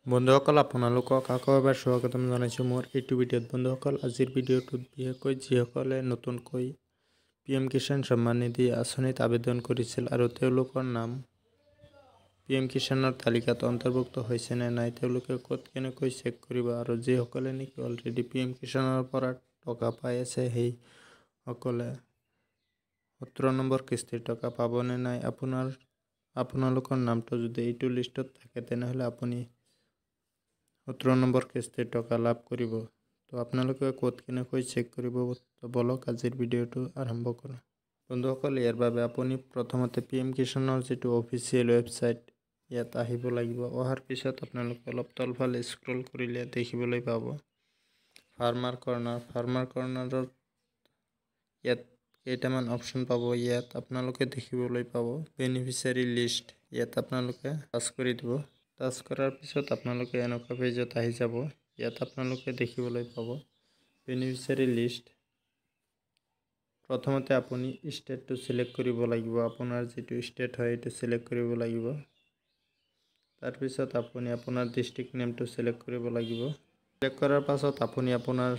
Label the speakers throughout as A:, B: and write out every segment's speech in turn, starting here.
A: বন্ধুসকল, আপোনালোকক আকৌ এবাৰ স্বাগতম জনাইছোঁ মোৰ এইটো ভিডিঅ'ত। বন্ধুসকল, আজিৰ ভিডিঅ'টোত বিশেষকৈ যিসকলে নতুনকৈ পি এম কিষাণ সন্মান নিধি আঁচনিত আবেদন কৰিছিল আৰু তেওঁলোকৰ নাম পি এম কিষাণৰ তালিকাত অন্তৰ্ভুক্ত হৈছে নে নাই, তেওঁলোকে ক'ত কেনেকৈ চেক কৰিব আৰু যিসকলে নেকি অলৰেডি পি এম কিষাণৰ পৰা টকা পাই আছে, সেইসকলে 17 নম্বৰ কিস্তিৰ টকা পাবনে নাই, আপোনালোকৰ নামটো যদি এইটো লিষ্টত থাকে, তেনেহ'লে আপুনি 17 নম্বৰ কিস্তিৰ টকা লাভ কৰিব। তো আপোনালোকে ক'ত কেনেকৈ চেক কৰিব? তো বলক, আজিৰ ভিডিঅ'টো আৰম্ভ কৰোঁ। বন্ধুসকল, ইয়াৰ বাবে আপুনি প্ৰথমতে পি এম কিষাণৰ যিটো অফিচিয়েল ৱেবছাইট, ইয়াত আহিব লাগিব। অহাৰ পিছত আপোনালোকে অলপ তলফালে স্ক্ৰল কৰিলে দেখিবলৈ পাব ফাৰ্মাৰ কৰ্ণাৰ। ফাৰ্মাৰ কৰ্ণাৰত ইয়াত কেইটামান অপশ্যন পাব। ইয়াত আপোনালোকে দেখিবলৈ পাব বেনিফিচিয়াৰী লিষ্ট। ইয়াত আপোনালোকে টাচ কৰি দিব। টাচ কৰাৰ পিছত আপোনালোকে এনেকুৱা পেজত আহি যাব। ইয়াত আপোনালোকে দেখিবলৈ পাব বেনিফিচিয়াৰী লিষ্ট। প্ৰথমতে আপুনি ষ্টেটটো চিলেক্ট কৰিব লাগিব। আপোনাৰ যিটো ষ্টেট হয়, এইটো চিলেক্ট কৰিব লাগিব। তাৰপিছত আপুনি আপোনাৰ ডিষ্ট্ৰিক্ট নেমটো চিলেক্ট কৰিব লাগিব। চিলেক্ট কৰাৰ পাছত আপুনি আপোনাৰ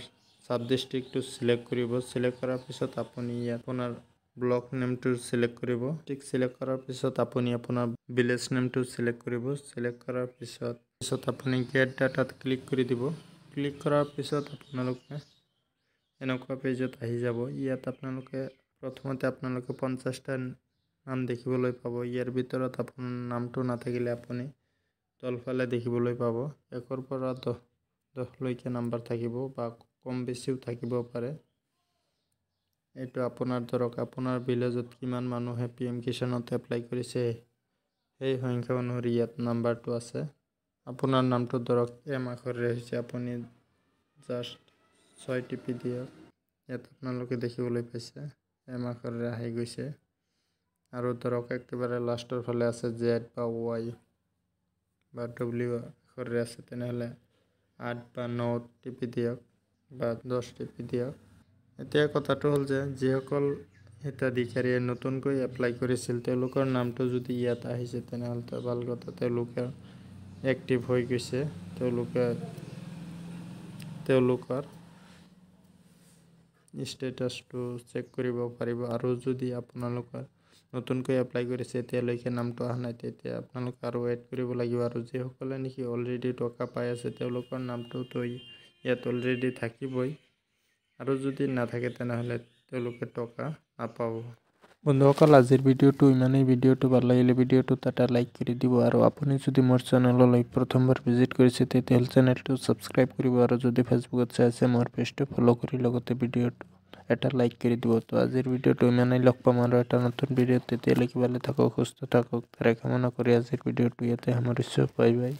A: ছাব ডিষ্ট্ৰিক্টটো চিলেক্ট কৰিব। চিলেক্ট কৰাৰ পিছত আপুনি ইয়াত আপোনাৰ ব্লক নেমটো চিলেক্ট কৰিব। ডিষ্ট্ৰিক্ট চিলেক্ট কৰাৰ পিছত আপুনি আপোনাৰ ভিলেজ নেমটো চিলেক্ট কৰিব। চিলেক্ট কৰাৰ পিছত আপুনি গেট ডাটাত ক্লিক কৰি দিব। ক্লিক কৰাৰ পিছত আপোনালোকে এনেকুৱা পেজত আহি যাব। ইয়াত আপোনালোকে প্ৰথমতে আপোনালোকে 50টা নাম দেখিবলৈ পাব। ইয়াৰ ভিতৰত আপোনাৰ নামটো নাথাকিলে আপুনি তলফালে দেখিবলৈ পাব 1ৰ পৰা 10লৈকে নাম্বাৰ থাকিব বা কম বেছিও থাকিব পাৰে। এইটো আপোনাৰ ধৰক আপোনাৰ ভিলেজত কিমান মানুহে পি এম কিষাণত এপ্লাই কৰিছে, সেই সংখ্যা অনুসৰি ইয়াত নাম্বাৰটো আছে। আপোনাৰ নামটো ধৰক এম আখৰেৰে হৈছে, আপুনি জাষ্ট 6 টিপি দিয়ক। ইয়াত আপোনালোকে দেখিবলৈ পাইছে এম আখৰেৰে আহি গৈছে। আৰু ধৰক একেবাৰে লাষ্টৰ ফালে আছে, জেড বা ৱাই বা ডব্লিউ আখৰেৰে আছে, তেনেহ'লে 8 বা 9 টিপি দিয়ক বা 10 টিপি দিয়ক। এতিয়া কথাটো হ'ল যে যিসকল হিতাধিকাৰীয়ে নতুনকৈ এপ্লাই কৰিছিল, তেওঁলোকৰ নামটো যদি ইয়াত আহিছে, তেনেহ'লে ভাল কথা, তেওঁলোকে এক্টিভ হৈ গৈছে। তেওঁলোকে তেওঁলোকৰ ষ্টেটাছটো চেক কৰিব পাৰিব। আৰু যদি আপোনালোকৰ নতুনকৈ এপ্লাই কৰিছে, এতিয়ালৈকে নামটো অহা নাই, তেতিয়া আপোনালোকে আৰু ৱেইট কৰিব লাগিব। আৰু যিসকলে নেকি অলৰেডি টকা পাই আছে, তেওঁলোকৰ নামটোতো ইয়াত অলৰেডি থাকিবই। আৰু যদি নাথাকে, তেনেহ'লে তেওঁলোকে টকা নাপাব। বন্ধুসকল, আজিৰ ভিডিঅ'টো ইমানেই। ভিডিঅ'টো ভাল লাগিলে ভিডিঅ'টোত এটা লাইক কৰি দিব আৰু আপুনি যদি মোৰ চেনেললৈ প্ৰথমবাৰ ভিজিট কৰিছে, তেতিয়াহ'লে চেনেলটো ছাবস্ক্ৰাইব কৰিব আৰু যদি ফেচবুকত চাই আছে, মোৰ পেজটো ফ'ল' কৰি লগতে ভিডিঅ'টো এটা লাইক কৰি দিব। তো আজিৰ ভিডিঅ'টো ইমানেই। লগ পাম আৰু এটা নতুন ভিডিঅ'ত। তেতিয়ালৈকে ভালে থাকক, সুস্থ থাকক, তাৰে কামনা কৰি আজিৰ ভিডিঅ'টো ইয়াতে সামৰিছোঁ। Bye bye.